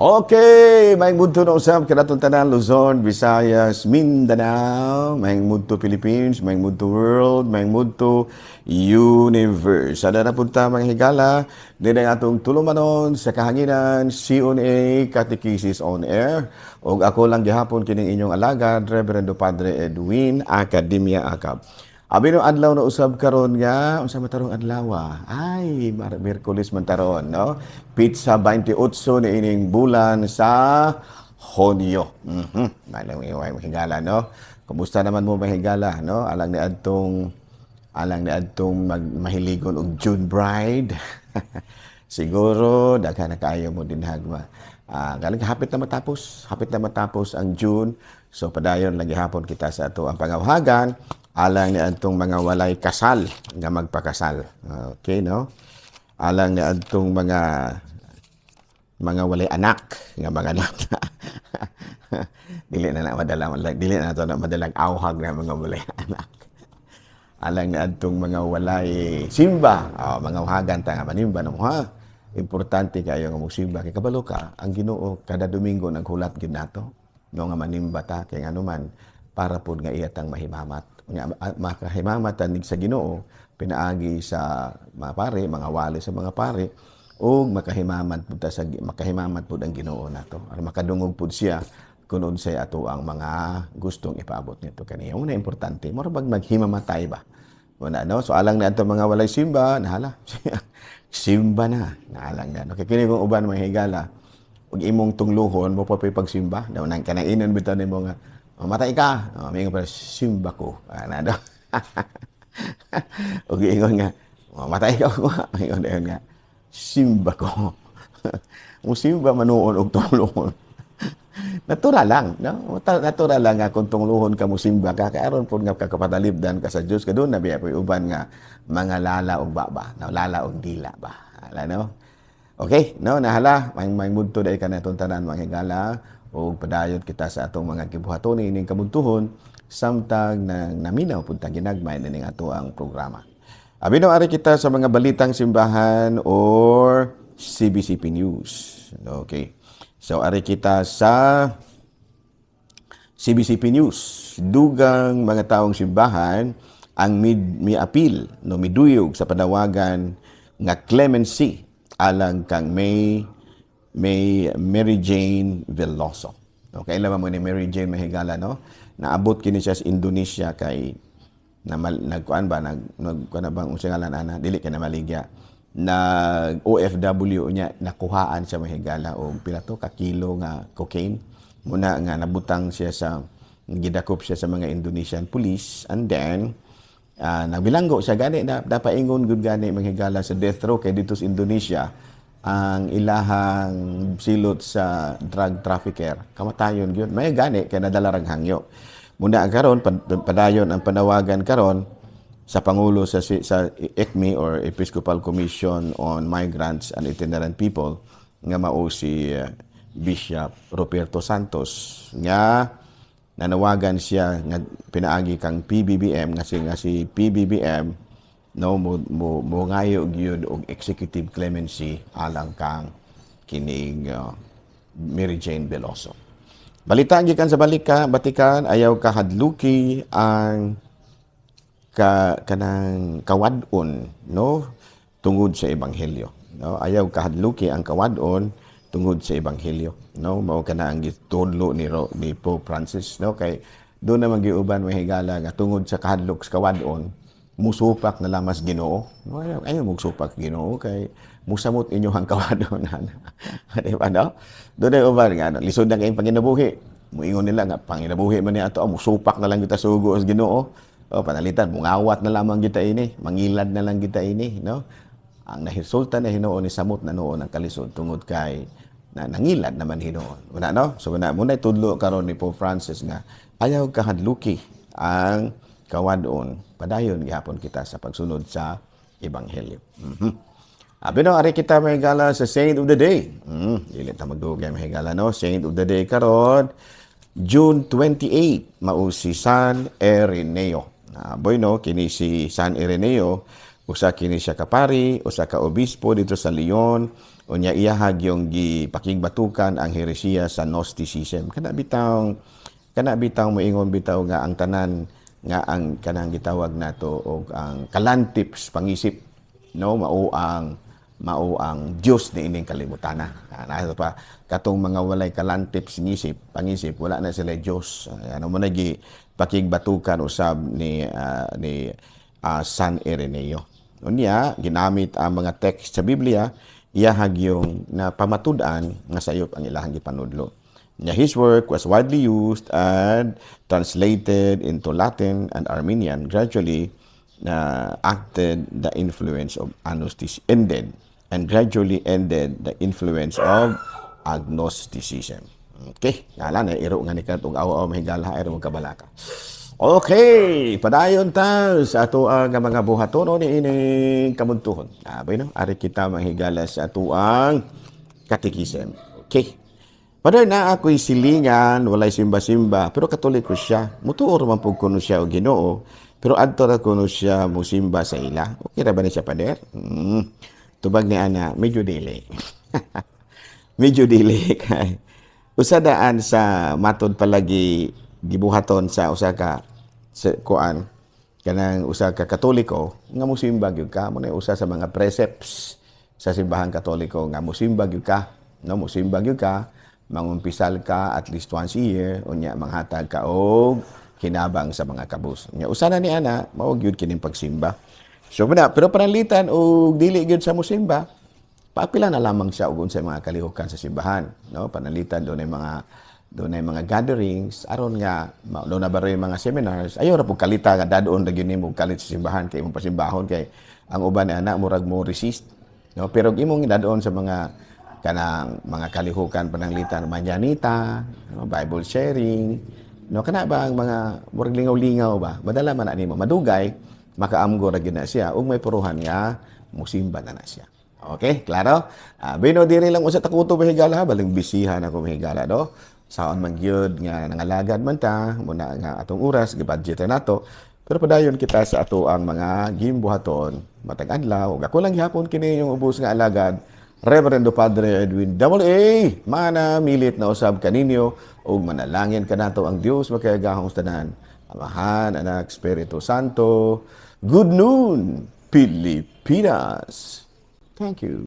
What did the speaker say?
Okay, maayong budto na usab kanatong tanan, Luzon, Visayas, Mindanao, maayong budto Philippines, maayong budto world, maayong budto universe. Sada na punta, mga higala, din ang atong tulumanon sa kahanginan, CONA Catechesis on Air. Og ako lang gihapon kining inyong alagad, Reverendo Padre Edwin Academia Acab. Abi no adlaw na usab karon nga unsa man tarong adlaw? Ay, Miyerkules man taron, no? Petsa 28 ni ining bulan sa Hunyo. Malang iway, mga higala, no? Kumusta naman mo, mga higala, no? Alang ni adtong mahiligon og June bride. Siguro daghan na kaayo mo dinhag ma. Galing hapit na matapos ang June. So padayon lagi hapon kita sa ato ang pangawhagan alang ni adtong mga walay kasal nga magpakasal. Okay, no? Alang ni adtong mga walay anak nga mga anak. Dili na to na madalang awhag na mga walay anak. Alang ni adtong mga walay simba, oh, mga awhagan ta nga manimba na mo, ha. Importante kayo nga mosimba kay kabalo ka ang Ginoo kada Domingo naghulat gyud nato, no, nga manimba ta kay nganuman para pud nga iya tang mahimamat. Nga makahimamat ta sa Ginoo pinaagi sa mga pare, mga wali sa mga pare, ug makahimamat pud ang Ginoo nato. Aron makadungog pud siya kung unsay ato ang mga gustong ipaabot nito kaniya. Una importante, mura bag maghimamatay ba? Wala, no? So alang na ato mga walay simba, nahala. Simba na, naalang na. Okay, kini kung uban, mga higala, ug imong tungluhon mo pa pagsimba, daw nang kanang inon bitaw nimo nga, "Mamatay ka." Oh, may pa simba ko. Ah, na do. Ug ingon nga, "Mamatay ka ko." Ingon dayon nga, "Simba ko." Mo simba manuon og tungluhon. Natural lang, no? Natural lang nga kung tungluhon ka, musimba ka, kay aron pud nga kakapatalibdan ka sa Dios kaduna biya po'y uban nga mga lala og baba, no? Lala og dila ba. Ala, no? Okay, no, nahala, may mudto dai kanatong tanan, mga higala, ug padayon kita sa atong mga gibuhaton ining kabudtuhon samtang na naminaw pud ta ginagmay nining ato ang programa. Abi no ari kita sa mga balitang simbahan or CBCP News. Okay. So ari kita sa CBCP News. Dugang mga taong simbahan ang mi-apil, no, miduyog sa panawagan nga clemency alang kang May May Mary Jane Veloso. Okay, alam mo ni Mary Jane, mahigala, no? Naabot kini siya sa Indonesia kay na nagkuan ba, nag nagkuan na bang unsa ngalan ana, dili kay na maligya, nag OFW niya, nakuhaan siya, mahigala, og pila to ka kilo nga cocaine muna nga nabutang siya sa gidakop siya sa mga Indonesian police and then nagbilanggo siya. Gani na dapaingon gud gani, manghigala, sa death row kay dito sa Indonesia ang ilahang silot sa drug trafficker kamatayon gyud. May gani kay nadala rag hangyo muna. Ang karon padayon ang panawagan karon sa pangulo sa ECMI or Episcopal Commission on Migrants and Itinerant People nga mao si Bishop Roberto Santos nga nanawagan siya nga pinaagi kang PBBM nga si PBBM, no, mo ngayo gyud og executive clemency alang kang kining Mary Jane Veloso. Balita gikan sa balika Vatican, ayaw kahadluki ang kanang kawad-on, no, tungod sa ebanghelyo, no? Ayaw kahadluki ang kawad-on tungod sa ebanghelyo, no? Mao kana ang gitudlo ni Pope Francis, no, kay doon naman giuban, mahigala, nga tungod sa kahadlok sa kawad-on musupak na lamas Ginoo, no? Ayaw mugsupak Ginoo kay musamot inyo ang kawad-on, di ba, no? Doon ay uban nga ano, lisod na kayong panginabuhi. Muingon nila nga panginabuhi man ni ato, musupak na lang kita sugo sa Ginoo. O panalitan mungawat na lamang kita ini, mangilad na lang kita ini, no? Ang nahisulta na hinuon ni samot na noon ang kalisod tungod kay na nangilad naman hinuon. Wala, no? So wala mo na tudlo karon ni Pope Francis nga ayaw kahadluki ang kawadon, padayon gihapon kita sa pagsunod sa ebanghelyo. Abi no, ari kita, mahigala, sa Saint of the Day. Dili ta magdugay, mahigala, no? Saint of the Day karon June 28 mao si San Ireneo. Boy, no, kini si San Ireneo Usa kini siya ka pari, usa ka obispo dito sa Lyon. Unya iyaha gyung gipakigbatukan ang heresiya sa Gnosticism. Kana bitaw moingon bitaw nga ang tanan nga ang kanang gitawag nato og ang kalantips pangisip, no, mao ang Dios ni ining kalibutana. Ah, pa katong mga walay kalantips ngisip pangisip, wala na sila Dios. Ano mo na gi pakigbatukan usab ni San Ireneo. Unya ginamit ang mga text sa Biblia, iyaha gyung na pamatud-an nga sayop ang ilahang gipanudlo. Nya his work was widely used and translated into Latin and Armenian, gradually na acted the influence of Agnosticism ended and gradually ended the influence of agnosticism. Okay, ngala na iro nga ni kadtong aw-aw mahigala iro magkabalaka. Okay, padayon ta sa ato ang mga buhaton ni ining kamuntuhon. Ah, bueno, ari kita mahigala sa atoang katikisem. Okay. Padre, na ako'y silingan, walay simba-simba, pero Katoliko siya. Mutuo man pud kuno siya og Ginoo, pero adto ra kuno siya musimba sa ila. Okay ra ba ni siya, pader? Tubag ni ana, medyo dili. Medyo dili kay usa daan sa matod palagi gibuhaton sa usa ka sa kuan kanang usa ka Katoliko nga musimba gyud ka mo na usa sa mga precepts sa simbahan Katoliko nga musimba gyud ka, no, musimba gyud ka, mangumpisal ka at least once a year, unya manghatag ka og hinabang sa mga kabus. Unya usa na ni ana mao gyud kining pagsimba. So muna, pero pananglitan og dili gyud sa musimba, paapila na lamang siya og unsay mga kalihukan sa simbahan, no, pananglitan doon ay mga gatherings aron nga doon na ba rin mga seminars, ayaw ra pud kalita nga dadon ra gyud nimo kalit sa simbahan kay imong pasimbahon, kay ang uban ni ana murag mo resist, no. Pero imong dadon sa mga kanang mga kalihukan, pananglitan mañanita, no, Bible sharing, no, kana ba ang mga murag lingaw-lingaw ba, madala man na nimo madugay, makaamgo ra gyud na siya ug may puruhan nga musimba na na siya. Okay, klaro? Bino diri lang usa takuto mahigala, baling bisihan ako mahigala, no? Saon man gyud nga nangalagad man ta, muna nga atong oras gibudget nato. Pero padayon kita sa ato ang mga gimbuhaton matag adlaw. Ug ako lang gihapon kini yung ubos nga alagad, Reverendo Padre Edwin Double A. Mana milit na usab kaninyo ug manalangin kanato ang Dios makagagahom tanan. Amahan, Anak, Espiritu Santo. Good noon, Pilipinas. Thank you.